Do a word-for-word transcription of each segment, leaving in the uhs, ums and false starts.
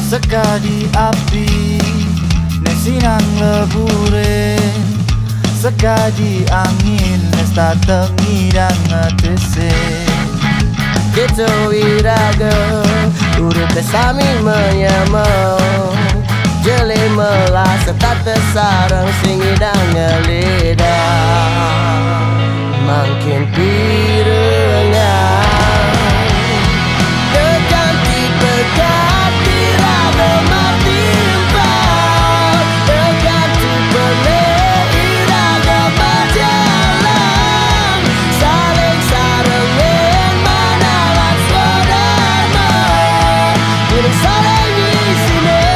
Sekadi api ne sinang leburen, sekadi angin ne sta tengidang ngetesen. Kito iraga urip te sami menyama, jelema la serta tesareng singidang ngeleda. Mangkin pirengan tekan ti pegat iraga mati empat, tekan ti pele iraga majalan, saling sarengin manalan swadharma, kini saling isine.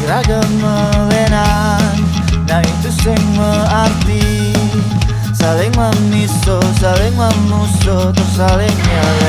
Iraga melenan, nah itu sing mearti saling memiso, saling memuso, terus saling nyele.